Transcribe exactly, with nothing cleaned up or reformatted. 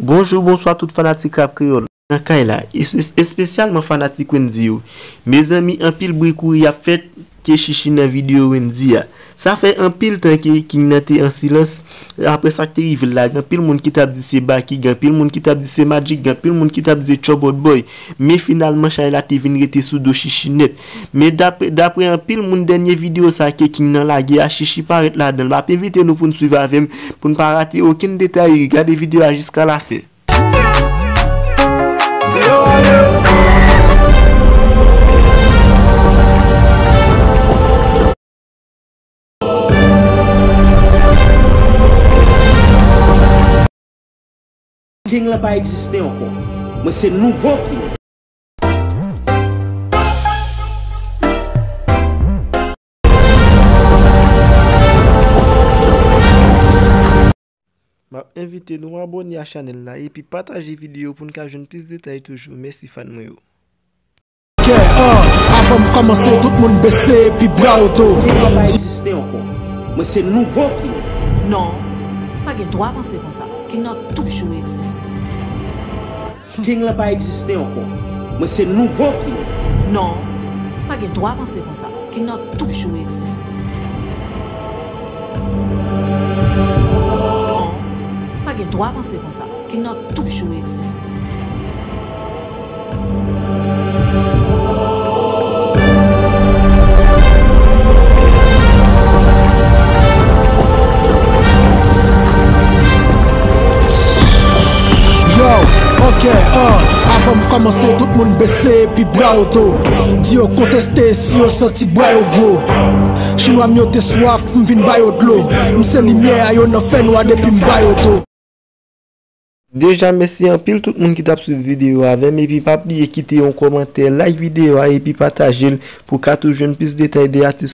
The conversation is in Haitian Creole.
Bonjou, bonswa tout fanatik rap kreyòl nan kay la, espe-, espesyalman fanatik Wendyy yo. Mezanmi, anpil bri kouri ap fèt ke Chichi nan videyo Wendyy a. Sa fè anpil tan ke King nan te an silans apre sa k te rive l la. Gen anpil moun ki t ap di se Baky, gen anpil moun ki t ap di se Magic, gen anpil moun ki t ap di se Chubut Boy. Men finalman, chay la te vin rete sou do Chichi nèt. Men dapre, dapre anpil moun, dènye videyo sa ke King nan lage a, Chichi parèt ladan l. M ap envite nou pou n swiv avè m, pou n pa rate okenn detay. Gade videyo a jiska lafen. King lan pa egziste ankò. Mwen se nouvo King. M ap envite nou abòne a chanèl la epi pataje videyo pou n ka jwenn plis detay toujou. Mèsi fan mwen yo. Kè, ah, avan m kòmanse, tout moun bese epi bra yo do. King lan pa egziste ankò. Mwen se nouvo King. Non, pa gen dwa panse konsa. King nan toujou egziste. King lan pa egziste ankò. Mwen se nouvo King. Non, pa gen dwa panse konsa. King nan toujou egziste. Non, pa gen dwa panse konsa. King nan toujou egziste. Yo, ok, ah, avan m kòmanse, tout moun bese epi bra yo do. Di yo konteste si yo santi bra yo gwo. Chinwa m yo te swaf, m vin ba yo dlo. M se limyè a yo nan fènwa depi m ba yo do. Deja, mèsi anpil tout moun ki t ap swiv videyo avè m, epi pa bliye kite yon kòmantè, like videyo a, epi pataje l pou ka toujou jwenn plis detay de atis